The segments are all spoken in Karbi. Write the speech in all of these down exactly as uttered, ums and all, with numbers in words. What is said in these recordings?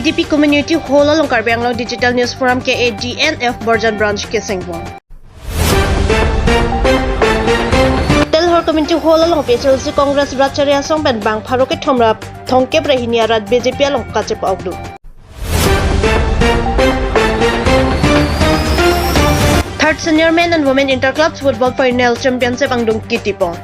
T P Community Hall along Karbi Anglong Digital News Forum K A D N F Borjan Branch kesengpon. Telhor Community Hall along P H L C Congress rat chari asong pen bang pharo kethom ra thomkep ra hini arat B J P along kachepa-okdun. Third Senior Men and Women Inter Clubs Football Final Championship angdung kitipon.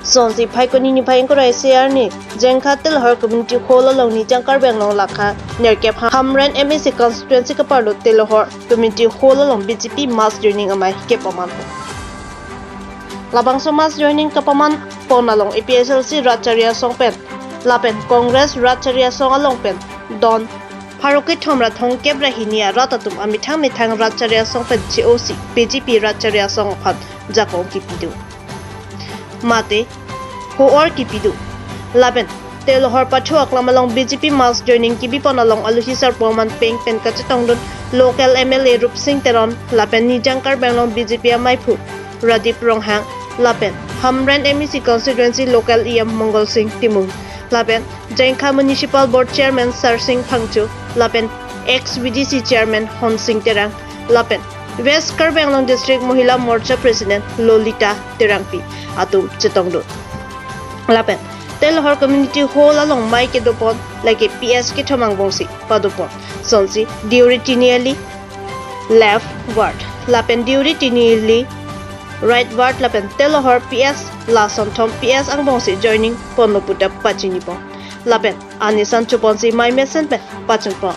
Sonsi Phaikuni niphai ingkoi ra isi arni Jengkha Telhor Community Hall along Nijang Karbi Anglong lakha nerkep Hamren M A C constituency kaparlo Telhor Community Hall along B J P mass joining amei kepamanpon. Labangso mass joining kapamanpon along A P H L C rat chari asong pen lapen Congress rat chari asong along pen don pharo kethom ra thomkep ra hini arat atum amethang methang rat chari asong pen che-osi B J P rat chari asong aphan jakong kipidun mate ho-or kipidun. Lapen Telhor Pathu Aklam along B J P mass joining kibipon along aluhi sarpo aman peng pen kachetongdun local M L A Rupsing Teron lapen Nijang Karbi Anglong B J P ameiphu Radip Ronghang lapen Hamren M A C constituency local E M Mongol Sing Timung lapen Jengkha Municipal Board Chairman Sarsing Phangcho lapen ex V D C Chairman Honsing Terang lapen West Karbi Anglong District Mohila Morcha President Lolita Terangpi atum chetongdun. Lapen Telhor Community Hall along mei kedopon lake P S kethom angbongsi padopon. Sonsi Deuri Tiniali left ward lapen Deuri Tiniali right ward lapen Telhor P S lason thom P S angbongsi joining ponlo puta pachinipon. Lapen anisan choponsi mei mesen pen pachunpon.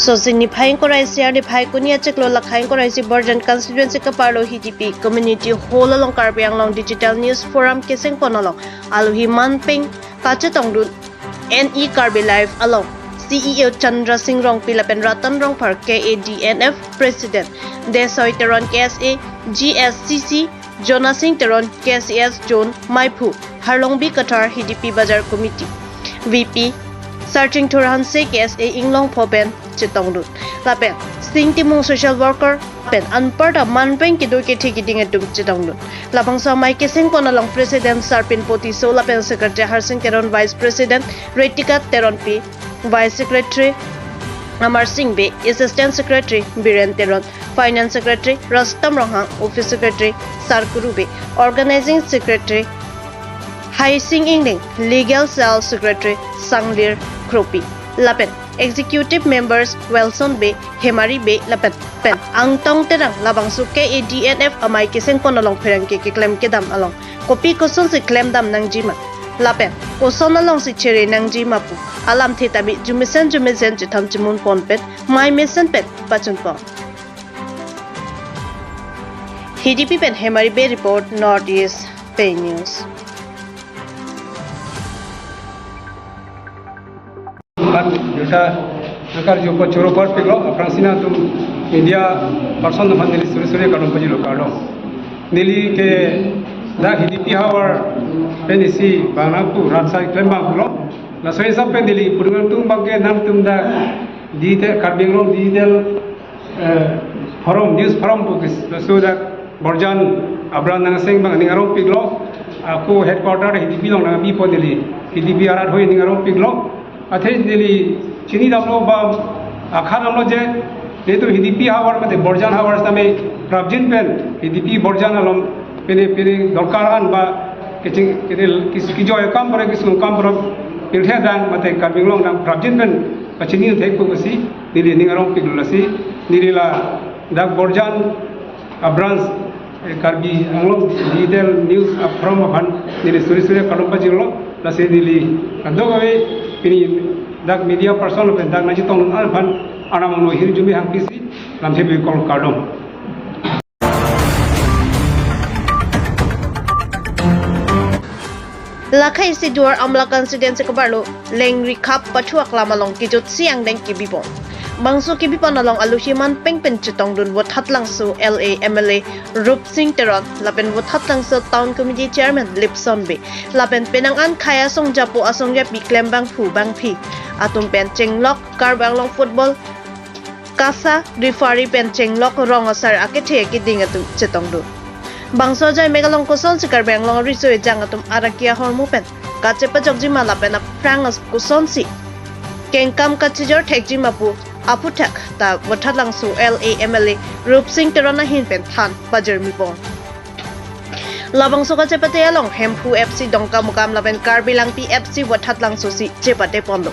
Sonsi niphai ingkoi ra isi arni Phaikuni achiklo lakha ingkoi ra isi Borjan constituency kaparlo H D P Community Hall along Karbi Anglong Digital News Forum kesengpon along aluhi aman peng kachetongdun N E Karbi Live along C E O Chandra Sing Rongpi lapen Ratan Rongphar K A D N F President Desoi Teron K S A G S C C Jona Sing Teron K S A S Zone meiphu Harlongbi Kathar H D P Bazar Committee V P Sarching Thurhanse K S A Inglongpho pen chetongdun. Lapen Sing Timung social worker pen anparta aman peng kedo kethe keding atum chetongdun. Labangso amei kesengpon along President Sarpin Potiso lapen Secretary Harsing Teron, Vice President Ritika Teronpi, Vice Secretary Amar Sing Bey, Assistant Secretary Biren Teron, Finance Secretary Rustom Ronghang, Office Secretary Sarkuru Bey, Organizing Secretary Haising Ingding, Legal Cell Secretary Sanglir Kropi, lapen Executive Members Wilson Bey, Hemari Bey, lapen pen Angtong Terang labangso K A D N F amei kesengpon along pherangke keklem kedam along kopi kosonsi klemdam nangjima lapen koson alongsi chere nangjima pu alamthe tame jumesen jumesen chetham chemunpon pen mei mesen pen pachunpon. H D P pen Hemari Bey report, North East Pei News. Kan juta nakar jupo choro par piklo, aphrangsi nangtum media person aphan neli suri suri kardom pajirlo, kardom. Neli ke dak H D P havar pen isi bang nangpu rat chari klem abang pulo. Laso hisap pen neli pudungan tung abangke nangtum dak digital, Karbi Anglong digital eh, forum, news forum pu kis-, laso dak Borjan abran nangseng abang ning arong piklo, ako headquarter H D P along nangbipo neli, H D P arat hoi ning arong piklo, athe neli chinidamlo ba akhan damlo je, netum H D P havar mate Borjan havar sitame prapjin pen, H D P Borjan along pine pine dorkar an ba keching, kine kis-, kijoi akam pore, kisung akam pore, pirthe dang mate Karbi Anglong dang prapjin pen pachini thekpo pusi neli ning arong piklo. Lasi neli la dak Borjan a branch, eh, Karbi Anglong digital news a forum aphan neli suri suri kardom pajirlo. Lasi neli kadokave pini dak media person pen dak nangchetong aphan anam ano hirjume hangpisi lamthe bikol, kardom. Lakha isi Duar Amla constituency kebarlo Lengrikhap pathu aklam along kejutsi angdeng kebipon. Bangso kebipon along alohi manpeng pen chetongdun Vothatlangso L A M L A Rupsing Teron lapen Vothatlangso Town Committee Chairman Lipson Bey lapen penang an khei asong japo asong japi klembangphu bangphi atum pen chenglok Karbi Anglong football kasa referee pen chenglok rong asar akethe keding atum chetongdun. Bangso ajoi mek along kosonsi Karbi Anglong ariso ejang atum araki ahormu pen kachepajokjima lapen aphrang as kosonsi kengkam kachijor thekjima pu aphuthak ta Vothatlangso L A M L A Rupsing Teron ahin pen than pajirmipon. Labangso kachepate along Hemphu F C Dongkamukam lapen Karbi Langpi F C Vothatlangso si chepate ponlo.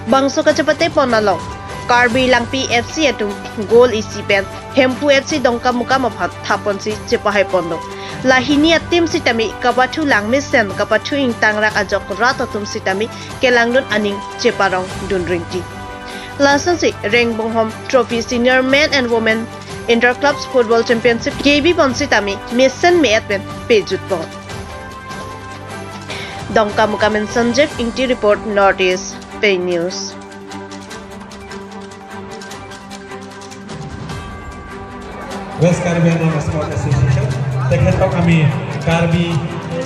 Bangso kachepate pon along Karbi Langpi F C atum goal isi pen Hemphu F C Dongkamukam aphan thaponsi chepahai ponlo. La hini a-team sitame kapathu langmesen kapathu ingtangrak ajok rat atum sitame kelangdun aning cheparong dun ringti. Lasonsi Rengbonghom Trophy Senior Men and Women Inter Clubs Football Championship kebi pon sitame mesen me-et pen pejut pon. Dongkamukam pen Sanjeev Ingti report, North East Pei News. West Karbi Anglong Sport Association, তেখেতক আমি কাৰ্বি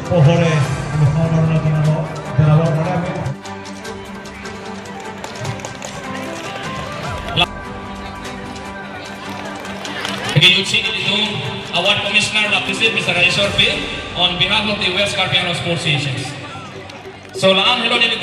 পোহৰে আমি সম্বৰ্ধনা জনাব, জনাবৰ কাৰণে আমি Youth City Award Commissioner Lapisi, Mister Aishwar Bey, on behalf of the West Karbi Anglong Sports Association. So, la-an helo nelitum